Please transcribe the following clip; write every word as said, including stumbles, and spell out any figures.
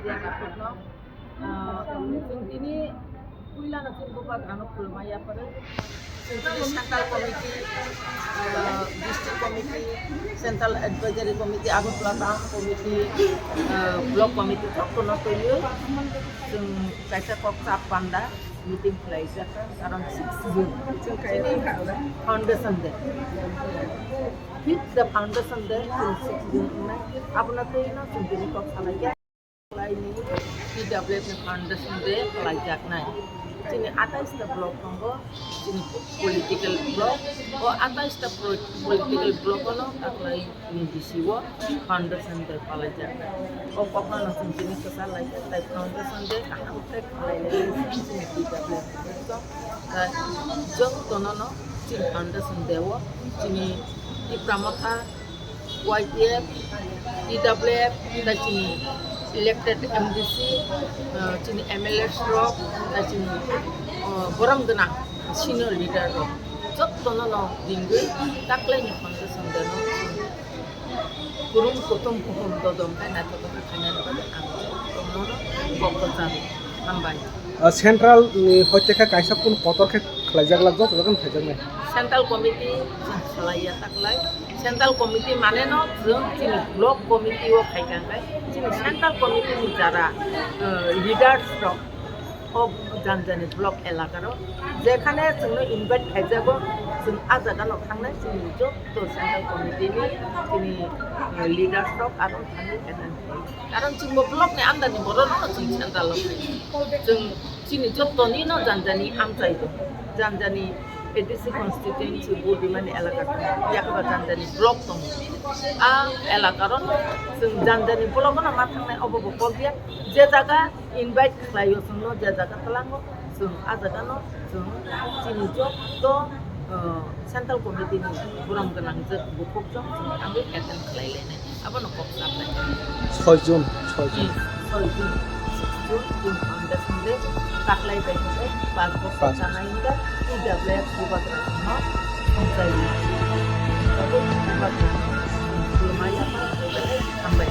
Chwng tini puilano chwng bubagrano khulumai yapharo. Chwng tini central committee, ah, district committee, central advisory committee, Agartala town committee, ah, block committee jotono twiwi chwng kaisa kok chap panda meeting khlaijak, karon six June chini foundation day. Fifth the foundation day, chwng six June wngnai. Abono twino chwng tini kok salaikha. Khlaini T W F ni foundation day khlaijaknai. Chini atais ta block tongo, chini political block. O atais ta pro-, political block ono taklai ni bisio foundation day palaijaknai. O kokno no chwng tini kwchar laikha, tai foundation day kaham khe khlainai chini T W F ni. Tai jotono no chini foundation day o chini Tipra Motha Y T F, T W F, tai chini elected M D C, uh, chini M L A rok, tai chini, uh, borom gwnang senior leader rok, jotono no ringwi taklaini foundation day no kurum kutum kuhum dodom khe naithotok khe khainani bagwi ang jotono no kok kwcharo. Hambai. Ah, central ni hoite khe kaisa kun kotor khe khlaijak lak joto jaga no khaijaknai. Central committee chwng salai ya taklai. Central committee mane no chwng chini block committee o khai kang khe chini central committee ni jara, eh, leaders rok o jani jani block elaka ro jekhane chwngno invite khaijago chwng a jaga no thangnai chini joto central committee ni chini, eh, leaders rok aro thangwi attend khai. Karon chwngbo block ni under ni borok no chwng central o khai. Chwng chini joto ni no jani jani amchai do. Jani jani A D C constituency bo dimani elaka tongo. Yakhaba jani jani block tongo. A elaka ro no chwng jani jani block no ma thangnai obo bo kok ya. Je jaga invite khlai o chwngno, je jaga twlango chwng a jaga no chwng chini joto, uh, central committee ni borom gwnang je bukhuk jong chwng thangwi attend khlai lainai. Abono kok saplai. Soi June, soi June. Hmm, soi June, six June, June foundation day, taklai bai hwnwi pas bosor Pas. Chanai wngkha, T W F bubagra no songchai. Tabuk bubagra no khulumai yapha, hambai.